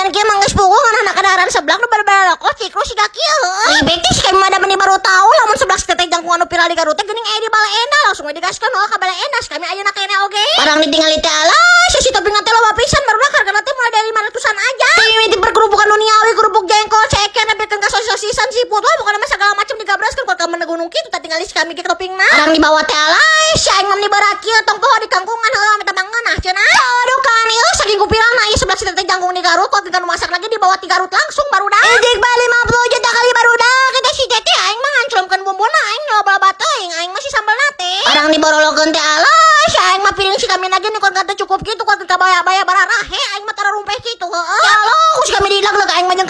Ngan kieu mah geus puguh ngeunah kadaharan seblak nu bener-bener lokos cikrus siga kieu, heueuh. Ribet teh si kami mah da meni baru tahu lamun seblak si teteh jangkung anu viral di Garut teh geuning aya di Baleendah, langsung we digaskeun heueuh ka Baleendah si kami ayeuna keneh oge. Barang ditinggali teh, alah, si topping teh loba pisan, barudak, hargana teh mulai dari 500-an aja. Mimiti perkerupukan duniawi, kerupuk jengkol, ceker, nepikeun ka sosis-sosisan, siput. Wah, pokoknya mah segala macam digabraskeun ka gunung kitu tah tinggali si kami ge toppingna. Barang dibawa teh, alah, si aing mah meni kieu, tong poho di kangkungan heueuh minta mangeunah cenah. Aduh kan ieu saking ku viralna ieu seblak si teteh jangkung di Garut, kok kita nu masak lagi dibawa ti Garut langsung, barudak. Ejek ba 50 juta kali, barudak. Kita si teteh aing mah nganclomkeun bumbuna, aing loba-loba teuing, aing masih sambal teh. Barang diborolokeun teh, alah, si aing mah piring si kami lagi nih kok teu cukup kitu, kok kita baya-baya bararahe aing mah tara rumpeh kitu heueuh. Ya Allah, ku si kami dilag aing mah jeung